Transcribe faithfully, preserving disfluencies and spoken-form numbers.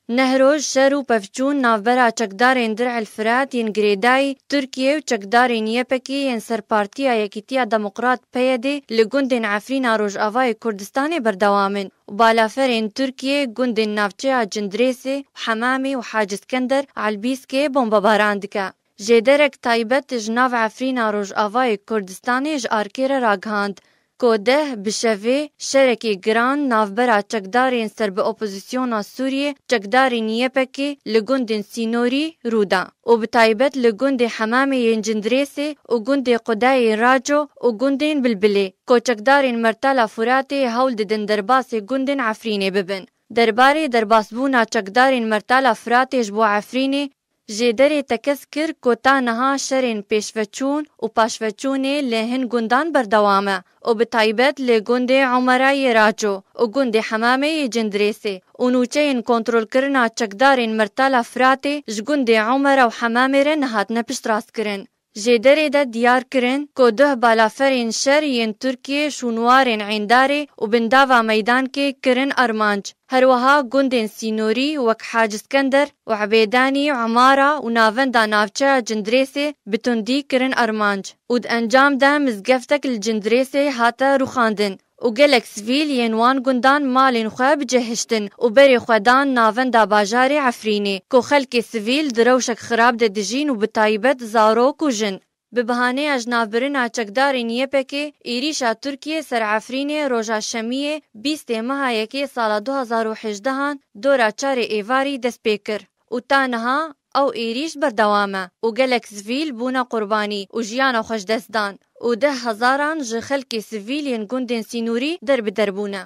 Neh roj şer û pevçûn navbera çekdarên Dir'il Firat yên girêdayî Tirkiye û çekdarên Y P G yên ser Partiya Yekîtiya Demokrat, P Y D, li gundên Efrîna Rojavayê Kurdistanê berdewam in û balaferên Tirkiye gundên navçeya Cindirêsê û Hemamê û Hacî Skender Elbîskê bombebaran dike. Jêderek taybet ji nav Efrîna Rojavayê Kurdistanê ji ARKê re ragihand, ku deh bi şevê şerekê giran navbera çekdarên ser bi opozîsyona Sûriyê, çekdarên Y P G li gundên sînorî rû da û bi taybet li gundê Hemamê yên Cindirêsê û gundê Qudayê Raco û gundên Bilbilê, ku çekdarên Mertala Furatê hewl didin derbasê gundên Efrînê bibin. Derbarê derbasbûna çekdarên Mertala Firatê ji bo Efrînê, jêderê tekez kir ku ta niha şerên pêşveçûn û paşveçûnê li hin gundan berdewam e û bi taybet li gundê Omera yê Raco û gundê Hemamê yê Cindirêsê û nûçeyên kontrolkirina çekdarên Mertala Firatê ji gundê Omera û Hemamê re nehatine piştrastkirin. Jêderê de diyar kirin ku duh balaferên şer yên Tirkiyê şûnwarên Êndarê û Bindava Meydankê kirin armanc. Her wiha gundên sînorî wek Hacî Skender û Ebêdanî, Emara û navenda navçeya Cindirêsê bi tundî kirin armanc û di encam de mizgeftek li Cindirêsê hate rûxandin û gelek sivîl yên wan gundan malên xwe bi cih hiştin û berê xwe dan navenda bajarê Efrînê, ku xelkê sivîl di rewşek xirab de dijîn û bi taybet zarok û jin. Bi bihaneya ji navbirina çekdarên Y P G, êrîşa Tirkiyê ser Efrînê roja Şemiyê bîstê meha yekê sala du hazar û hejdehan dora çarê êvarî dest pê kir û ta niha ew êrîş berdewam e û gelek sivîl bûne qurbanî û jiyana xwe ji dest dan û deh hezaran ji xelkê sivîl yên gundên sînorî derbider bûne.